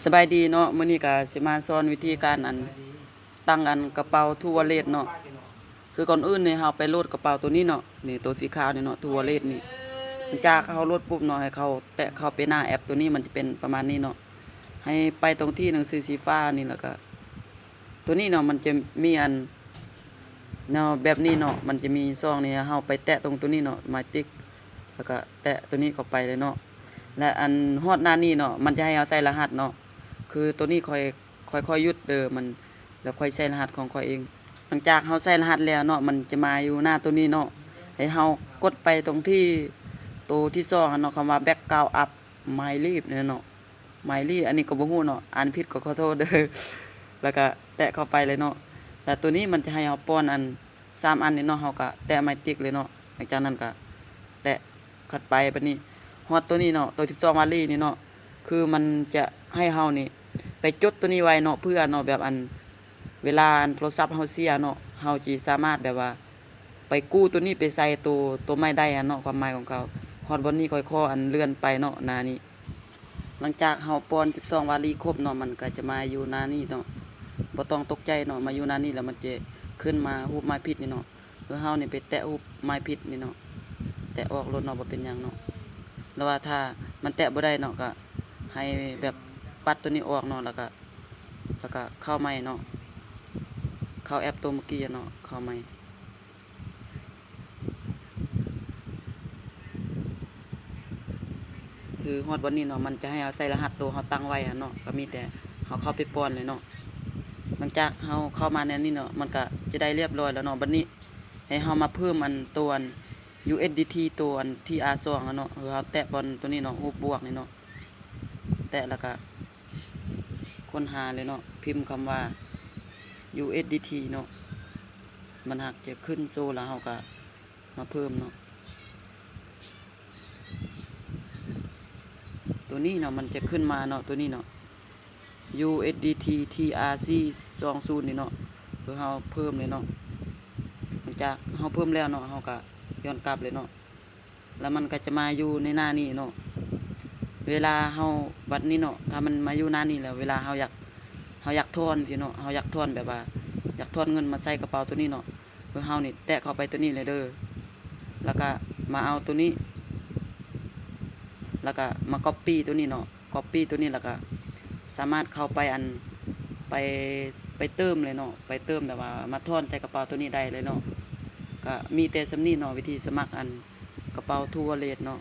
ສະບາຍດີເນາະ, ມື້ນີ້ກະຊິມາສອນວິທີການອັນ ຕັ້ງອັນກະເປົາທູວອລເລັດເນາະ. ຄືກ່ອນອື່ນນີ້ເຮົາໄປໂຫຼດກະເປົາໂຕນີ້ເນາະ, ນີ້ໂຕສີຂາວນີ້ເນາະ, ທູວອລເລັດນີ້. ຫຼັງຈາກເຮົາໂຫຼດປຸບເນາະ, ໃຫ້ເຮົາແຕະເຂົ້າໄປໜ້າແອັບໂຕນີ້, ມັນຈະເປັນປະມານນີ້ເນາະ. ໃຫ້ໄປຕົງທີ່ໜັງສືສີຟ້ານີ້ ແລ້ວກະ ໂຕນີ້ເນາະ ມັນຈະມີອັນແນວແບບນີ້ເນາະ, ມັນຈະມີຊ່ອງນີ້ ເຮົາໄປແຕະຕົງໂຕນີ້ເນາະ, ໄມຕິກ ແລ້ວກະແຕະໂຕນີ້ເຂົ້າໄປເລີຍເນາະ. ແລະ ອັນຮອດໜ້ານີ້ເນາະ ມັນຈະໃຫ້ເຮົາໃສ່ລະຫັດເນາະ. ຄືໂຕນີ້ຂ້ອຍ ຂ້ອຍ ຂ້ອຍຢຸດເດີ, ມັນແບບຂ້ອຍໃສ່ລະຫັດຂອງຂ້ອຍເອງ. ຫຼັງຈາກເຮົາໃສ່ລະຫັດແລ້ວເນາະ ມັນຈະມາຢູ່ໜ້າໂຕນີ້ເນາະ, ໃຫ້ເຮົາກົດໄປຕົງທີ່ ໂຕທີສອງຫັ້ນເນາະ, ຄຳວ່າ Background Up My Leaf ນີ້ເນາະ. ໄມລີ ອັນນີ້ກໍບໍ່ຮູ້ເນາະ, ອ່ານຜິດກໍຂໍໂທດເດີ. ແລ້ວກະແຕະເຂົ້າໄປເລີຍເນາະ, ແລ້ວໂຕນີ້ມັນຈະໃຫ້ເຮົາປ້ອນອັນສາມອັນນີ້ເນາະ, ເຮົາກະແຕະໄມຕິກເລີຍເນາະ. ຫຼັງຈາກນັ້ນກະແຕະຖັດໄປ, ບາດນີ້ຮອດໂຕນີ້ເນາະ, ໂຕສິບສອງວາລີນີ້ເນາະ, ຄືມັນຈະໃຫ້ເຮົານີ້ໄປຈົດໂຕນີ້ໄວ້ເນາະ, ເພື່ອເນາະ ແບບອັນ ເວລາອັນໂທລະສັບເຮົາເສຍເນາະ, ເຮົາຊິສາມາດແບບວ່າ ໄປກູ້ໂຕນີ້ໄປໃສ່ໂຕ ໂຕໃໝ່ໄດ້ຫັ້ນເນາະ, ຄວາມໝາຍຂອງເຂົາ. ຮອດບ່ອນນີ້ຂ້ອຍຂໍອັນເລື່ອນໄປເນາະ ໜ້ານີ້. ຫຼັງຈາກເຮົາປ້ອນສິບສອງວາລີຄົບເນາະ, ມັນກະຈະມາຢູ່ໜ້ານີ້ເນາະ, ບໍ່ຕ້ອງຕົກໃຈເນາະ. ມາຢູ່ໜ້ານີ້ແລ້ວມັນຈະຂຶ້ນມາຮູບໄມ້ຜິດນີ້ເນາະ, ຄືເຮົານີ້ໄປແຕະຮູບໄມ້ຜິດນີ້ເນາະ, ແຕະອອກໂລດເນາະ, ບໍ່ເປັນຫຍັງເນາະ. ຫຼືວ່າຖ້າມັນແຕະບໍ່ໄດ້ເນາະ ກະໃຫ້ແບບປັດໂຕນີ້ອອກເນາະ, ແລ້ວກະ ແລ້ວກະເຂົ້າໃໝ່ເນາະ, ເຂົ້າແອັບໂຕເມື່ອກີ້ເນາະ, ເຂົ້າໃໝ່. ຄືຮອດບ່ອນນີ້ເນາະ, ມັນຈະໃຫ້ເຮົາໃສ່ລະຫັດໂຕເຮົາຕັ້ງໄວ້ຫັ້ນເນາະ, ກະມີແຕ່ເຮົາເຂົ້າໄປປ້ອນເລີຍເນາະ. ຫຼັງຈາກເຮົາເຂົ້າມາໃນນີ້ເນາະ, ມັນກະຈະໄດ້ລຽບລ້ອຍແລ້ວເນາະ. ບາດນີ້ໃຫ້ເຮົາມາເພີ່ມອັນໂຕອັນ ຢູເອັສດີທີ ໂຕອັນທີອາສອງຫັ້ນເນາະ, ຄືເຮົາແຕະບ່ອນໂຕນີ້ເນາະ, ຮູບບວກນີ້ເນາະ, ແຕະແລ້ວກະ ຄົ້ນຫາເລີຍເນາະ, ພິມຄຳວ່າ ຢູເອັສດີທີ ເນາະ, ມັນຫາກຈະຂຶ້ນໂຊແລ້ວເຮົາກະມາເພີ່ມເນາະ. ໂຕນີ້ເນາະ ມັນຈະຂຶ້ນມາເນາະ, ໂຕນີ້ເນາະ ຢູເອັສດີທີ ທີອາຊີ ສອງສູນນີ້ເນາະ, ຄືເຮົາເພີ່ມເລີຍເນາະ. ຫຼັງຈາກເຮົາເພີ່ມແລ້ວເນາະ, ເຮົາກະຍ້ອນກັບເລີຍເນາະ. ແລ້ວມັນກໍຈະມາຢູ່ໃນໜ້ານີ້ເນາະ. ເວລາເຮົາ ບັດນີ້ເນາະ ຖ້າມັນມາຢູ່ໜ້ານີ້ແລ້ວ ເວລາເຮົາຢາກ ເຮົາຢາກຖອນຊີ້ເນາະ, ເຮົາຢາກຖອນແບບວ່າ ຢາກຖອນເງິນມາໃສ່ກະເປົາໂຕນີ້ເນາະ, ຄືເຮົານີ້ແຕະເຂົ້າໄປໂຕນີ້ເລີຍເດີ, ແລ້ວກະມາເອົາໂຕນີ້ ແລ້ວກະມາກັອບປີ້ໂຕນີ້ເນາະ, ກັອບປີ້ໂຕນີ້ ແລ້ວກະສາມາດເຂົ້າໄປອັນ ໄປ ໄປເຕີມເລີຍເນາະ, ໄປເຕີມແບບວ່າມາຖອນໃສ່ກະເປົາໂຕນີ້ໄດ້ເລີຍເນາະ. ກະມີແຕ່ສ່ຳນີ້ເນາະ ວິທີສະໝັກອັນ ກະເປົາທູວອລເລັດເນາະ.